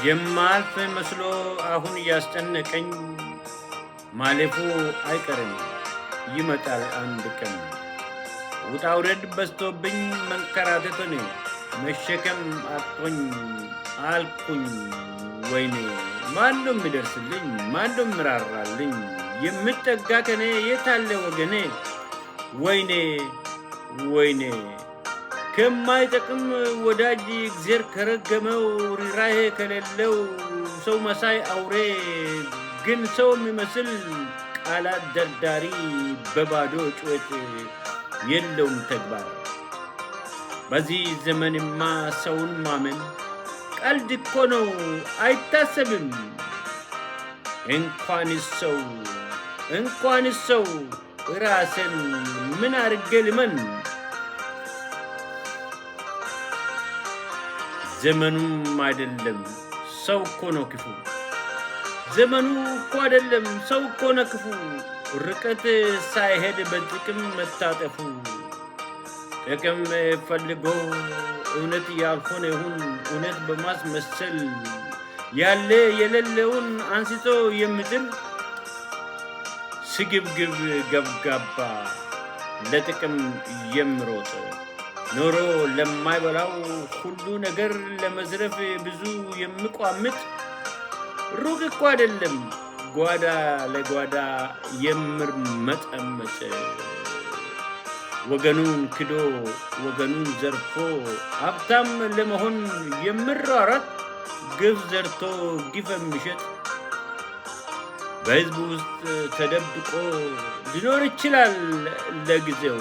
የማልፍ መስሎ አሁን እያስጨነቀኝ፣ ማለፉ አይቀርም ይመጣል አንድ ቀን። ውጣ ውረድ በዝቶብኝ መንከራተትን መሸከም አቅቶኝ አልኩኝ ወይኔ። ማነው የሚደርስልኝ? ማነው የሚራራልኝ? የምጠጋ ከኔ የታለ ወገኔ? ወይኔ ወይኔ፣ ከማይጠቅም ወዳጅ፣ እግዜር ከረገመው፣ ርህራሄ ከሌለው ሰው መሳይ አውሬ፣ ግን ሰው የሚመስል ቃላት ደርዳሪ፣ በባዶ ጩኸት የለውም ተግባር። በዚህ ዘመንማ ሰውን ማመን ቀልድ እኮ ነው፣ አይታሰብም። እንኳንስ ሰው፣ እንኳንስ ሰው፣ ራስን ምን አድርጌ ልመን? ዘመኑም አይደለም፣ ሰው እኮ ነው ክፉ። ዘመኑ እኮ አይደለም፣ ሰው እኮ ነው ክፉ። ርቀት ሳይሄድ በጥቅም መታጠፉ፣ ጥቅም ፈልጎ እውነት ያልሆነውን እውነት በማስመሰል፣ ያለ የሌለውን አንስቶ የሚጥል ስግብግብ ገብጋባ፣ ለጥቅም የሚሮጥ፣ ኖሮ ለማይበላው ሁሉ ነገር ለመዝረፍ ብዙ የሚቋምጥ፣ ሩቅ እኮ አይደለም ጓዳ ለጓዳ የሚርመጠመጥ፣ ወገኑን ክዶ ወገኑን ዘርፎ ሀብታም ለመሆን የሚሯሯጥ፣ ግፍ ዘርቶ ግፍ የሚሸጥ በህዝብ ውስጥ ተደብቆ ሊኖር ይችላል ለጊዜው።